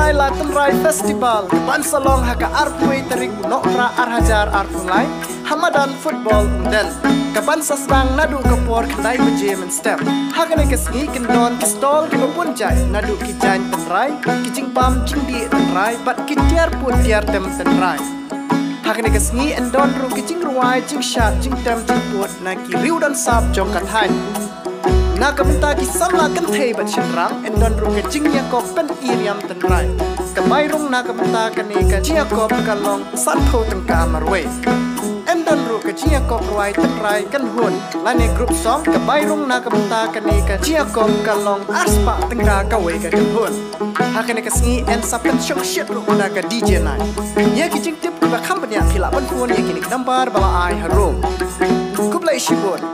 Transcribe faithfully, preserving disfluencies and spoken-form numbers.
Aila Tynrai Festival ka ban sa long ha ka arphew tarik u Nohprah ar hajar arphew lai ha madan football Umden. Ka ban sa sdang naduh ka por khyndai baje mynstep. Ha kane ka sngi kin don ki stall kiba bun jait, naduh ki jaiñ tynrai, ki jingbam jingdih tynrai bad ki tiar pud tiar tem tynrai. Ha kane ka sngi yn don ruh ki jingrwai, jingshad, jingtem, jingpud na ki riew don sap jong ka thaiñ. Na ka bynta ki samla kynthei bad shynrang yn don ruh ka jingïakop pyni riam tynrai. Ka bai rung na ka bynta kane ka jingïakop ka long sanphew tyngka marwei. Yn don ruh ka jingïakop rwai tynrai kynhun lane group song. Ka bai rung na ka bynta kane ka jingïakop ka long arspah tyngka kawei ka kynhun. Ha kane ka sngi yn sa pynshongshit ruh da ka D J night. Ïa ki jingtip kiba kham bniah phi lah ban phone ïa kine ki number ba la ai harum. Khublei shibun.